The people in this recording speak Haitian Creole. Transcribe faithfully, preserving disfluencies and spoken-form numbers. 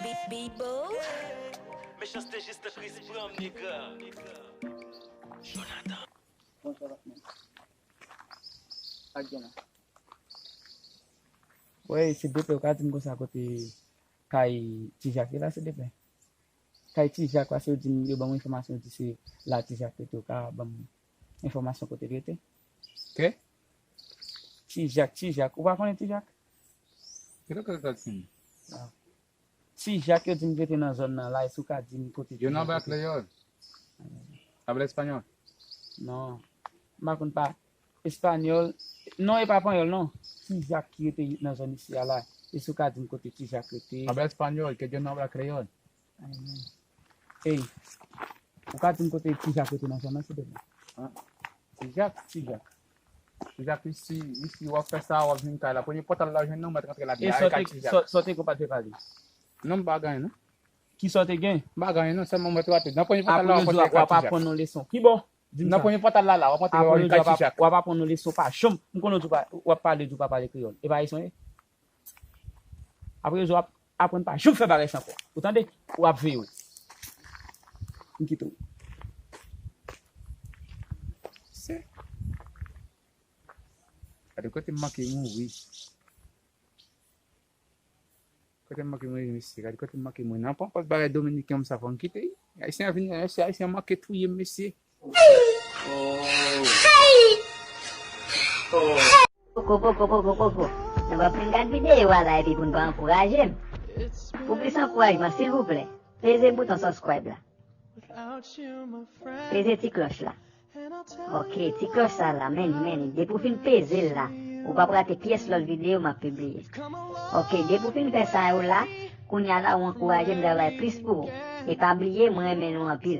Bibo. Mechanste jis nan kriz pran m, nèg. Jonathan. Bonswa, patnè. Sa k gen la? Wi, silvouplè, ou ka di m konsa kote kay Ti Jak ye la, silvouplè? Kay Ti Jak, paske yo di m, yo ban m enfòmasyon, yo di se la Ti Jak rete, ou ka ban m enfòmasyon kote l rete? Ke? Ti Jak, Ti Jak, ou pa konnen Ti Jak? Ki lòt lòt ti? Ti Jak yo di m rete nan zòn nan la, èske ou ka di m kote Ti Jak rete? Yo nan bra kreyòl. Habla español. Non. M pa konn pa espanyòl. Non, e pa panyòl, non. Ti Jak ki rete nan zòn isi a la. Èske ou ka di m kote Ti Jak rete? Habla español, que yo no habla creol. Ey, ou ka di m kote Ti Jak rete nan zòn nan, silvouplè? Ti Jak, Ti Jak. Ti Jak isi, isi, w ap fè sa, w ap jwenn kay la. Premye pòtal la, w jwenn nan, w mèt rantre ladan. E Ay, sòte, kay Ti Jak. sò- sòte konpa te pale. Non, m pa gen anyen, non. Ki sòte gen? M pa gen anyen, non. Sèlman m rantre nan premye pòtal la, w ap Apre rantre w ap, w kay ap Ti Jak. Aprann nou leson. Ki bò? Di m Nan sa. Premye pòtal la, la, w ap rantre Apre nan yo kay di w Ti ap, Jak. w ap aprann nou leson pa janm. M konnen w di w pa, w ap pale, di w pa pale kreyòl. E pa ayisyen w ye? Apre yo di w ap aprann pa janm fè bagay sa ankò. Ou tande? W ap veye w. M kite w. Se. Gade kote m manke mouri. Kote m manke mouri, mesye. Gade kote m manke mouri. Nan pran pòz bagay dominiken m sa fò m kite. Ayisyen an vini, mesye, ayisyen an manke touye m, mesye. Poko, poko, poko, poko. Nou va fin gad videyo a la epi pou n pa ankouraje m. Pou plis ankourajman, silvouplè, peze bouton subscribe la. Peze ti klòch la. Ok, ti klòch sa la, men li, men li. Depi w fin peze l la, ou p ap rate pyès lòt videyo m ap pibliye. Ok, depi w fin fè sa yo la, kounye a la ou ankouraje m travay plis pou ou. E pa bliye, mwen renmen nou anpil.